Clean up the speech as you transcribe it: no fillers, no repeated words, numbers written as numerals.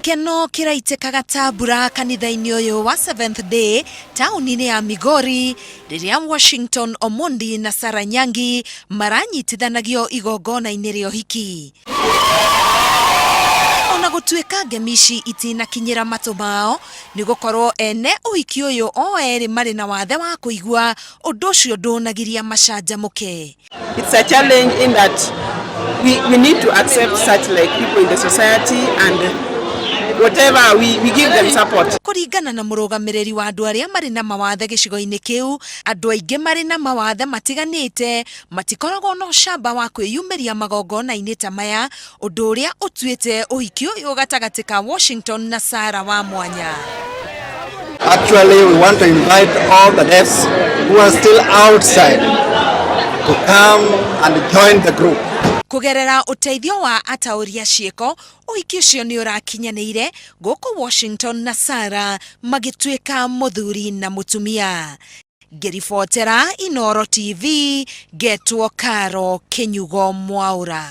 Gĩkeno kĩraitĩkaga ta mbura kanitha-inĩ ũyũ wa Seventh Day taũni-inĩ ya Migori rĩrĩa Washington Omondi na Sarah Nyangi maranyitithanagio igongona-inĩ rĩa ũhiki. Ona gũtuĩka ngemi ici itinakinyĩra matũ mao, nĩ gũkorwo ene ũhiki ũyũ o erĩ marĩ na wathe wa kũigua, ũndũ ũcio ndũnagiria macanjamũke. It's a challenge in that we need to accept such like people in the society and whatever we give them support. Kũringana na mũrũgamĩrĩri wa andũ arĩa marĩ na mawathe gĩcigo-inĩ kĩu, andũ aingĩ marĩ na mawathe matiganĩte matikoragwo na ũcamba wa kwĩyumĩria magongona-inĩ ta maya, ũndũ ũrĩa ũtuĩte ũhiki ũyũ gatagatĩ ka Washington na Sarah wa mwanya. Actually, we want to invite all the deafs who are still outside to come and join the group. Kũgerera ũteithio wa ataũri a ciĩko, ũhiki ũcio nĩ ũrakinyanĩire gũkũ Washington na Sarah magĩtuĩka mũthuri na mũtumia. Ngĩribotera Inooro TV, ngetwo Caro Kĩnyugo Mwaũra.